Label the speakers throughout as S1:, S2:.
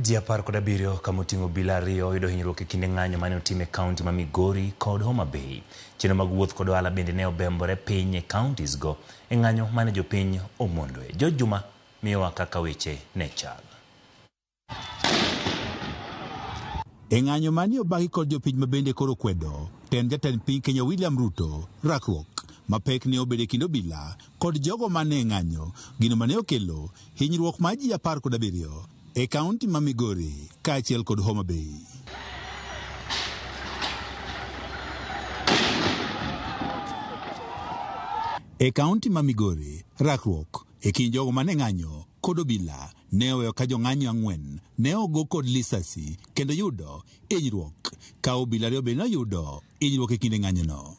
S1: Ji 17 kama oting'o obila ariyo oyudo hinyruok e kinde ng'anyo mane otim e kaunti ma Migori kod Homa Bay. Chenro mag wuoth kod ohala bende ne obembore piny e counties go e ng'anyo mane jopiny omondoe. George Juma miyowa kaka weche ne chal.
S2: E ng'anyo mani obagi kod jopiny ma bende koro kwedo tend jatend piny Kenya William Ruto, rakruok mapek ne obedo e kind obila kod jogo mane ng'anyo, gino mane okelo hinyruok mar ji 17 e kaunti ma Migori kaachiel kod Homa Bay. E kaunti ma Migori, rakruok e kind jogo mane ng'anyo kod obila ne oweyo ka jong'anyo 4 ne ogo kod lisasi kendo yudo hinyruok, ka obila 2 bende noyudo hinyruok e kinde ng'anyono.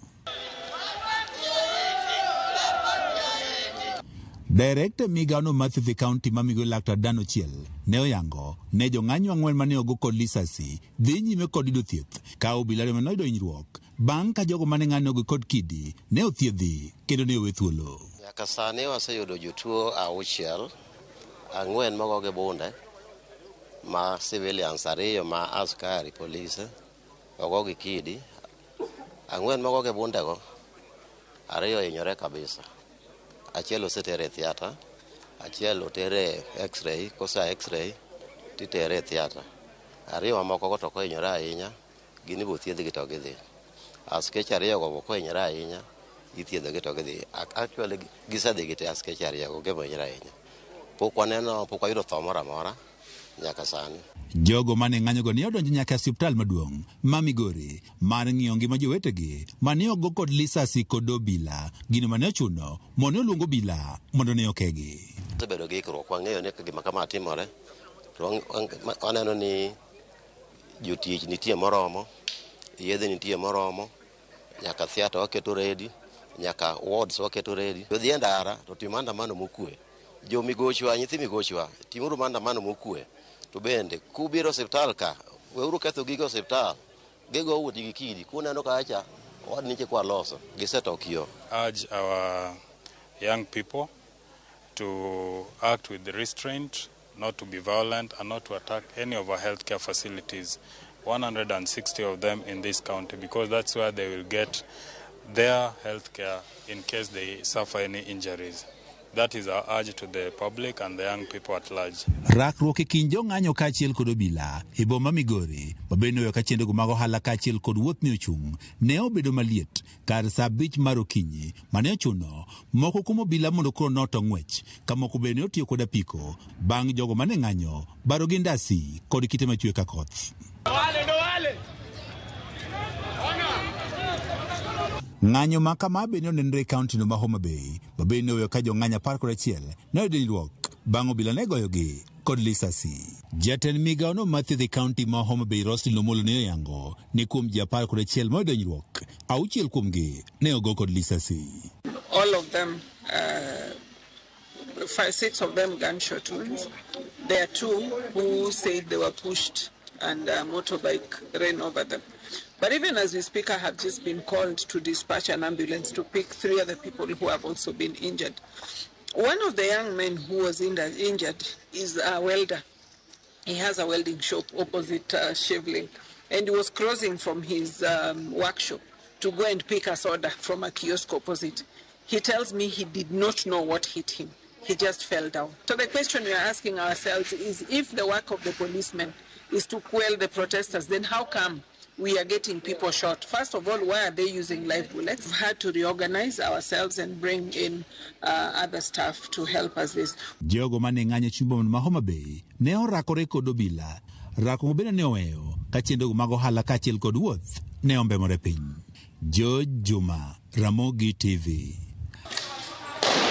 S2: Direkta migawono mar thieth e kaunti ma Migori Laktar Dan Ochiel ne oyango ne jong'anyo 4 mane ogo kod lisasi dhi nyime kod yudo thieth ka obila 2 mane oyudo hinyruok bang' ka jogo mane ng'anyo ogo kod kidi ne othiedhi kendo ne owe thuolo.
S3: Nyaka sani waseyudo jotuo 6, 4 mogo gi bunde ma civilians, 2 ma askari polise ogo gi kidi, 4 mogo gi bundego, 2 ohinyore kabisa. Achiel osetere e theatre, achiel otere e x-ray, kosa x-ray titere e theatre. 2 mamoko go to ok ohinyore ahinya, gin ibo thiedhgi to gidhi. Askeche 2 go ok ohinyore ahinya, ithiedhogi to gidhi. Actually gisedhi gi te askeche 2 go, gemo hinyore ahinya. Pok waneno, pok wayudo tho moro amora nyaka sani.
S2: Jogo mane ng'anyogo ne odonjo nyaka e osiptal maduong' ma Migori mar ng'iyo ngima jowetegi mane ogo kod lisasi kod obila, gino mane ochuno mondo ne oluong obila mondo ne okegi.
S3: Wasebedo gi ikruok, wang'eyo ni gima kama timore, to waneno ni jotich nitie moromo, yedhe nitie moromo, nyaka theatre waketo ready, nyaka wards waketo ready. Jodhi e ndara to timo maandamano mokwe. Jo Migochwa, nyithi Migochwa, timuru maandamano mokwe. To bende kubiro osiptal ka, weuru ketho gige osiptal. Gigo wuoth gi kidi, kuneno kacha, wad niche kwa loso, giseto kio.
S4: Urge our young people to act with restraint, not to be violent and not to attack any of our healthcare facilities, 160 of them in this county, because that's where they will get their healthcare in case they suffer any injuries. That is our urge to the public and the young people at large.
S2: Rakruok e kind jong'anyo kaachiel kod obila e boma Migori, ma bende oweyo ka chenrogo mag ohala kaachiel kod wuoth ne ochung', ne obedo maliet kar saa 5 mar okinyi, mane ochuno moko kuom obila mondo koro noto ng'wech, ka moko bende ne otiyo kod apiko bang' jogo mane ng'anyo baro gi ndasi kod kite machwe ka koth. Ng'anyo ma kama bende onenore e kaunti no ma Homa Bay, ma bende oweyo ka jong'anyo 11 ne oyudo hinyruok bang' obila ne goyogi kod lisasi. Jatend migawo no mar thieth e kaunti ma Homa Bay Roslyn Omolo ne oyango ni kuom ji 11 moyudo hinyruok, 6 kuomgi ne ogo kod lisasi.
S5: All of them, 5, 6 of them gunshot wounds. There are 2 who said they were pushed and a motorbike ran over them. But even as we speak, I have just been called to dispatch an ambulance to pick 3 other people who have also been injured. One of the young men who was injured is a welder. He has a welding shop opposite Shivling, and he was crossing from his workshop to go and pick a soda from a kiosk opposite. He tells me he did not know what hit him. He just fell down. So the question we are asking ourselves is, if the work of the policemen is to quell the protesters, then how come we are getting people shot? First of all, why are they using live bullets? We've had to reorganize ourselves and bring in other staff to help us this.
S2: Jogo mane ng'anyo chumbo ma Homa Bay ne orakore kod obila. Rakruok bende ne oweyo ka chenro mag ohala kaachiel kod wuoth ne ombemore piny. George Juma, Ramogi TV.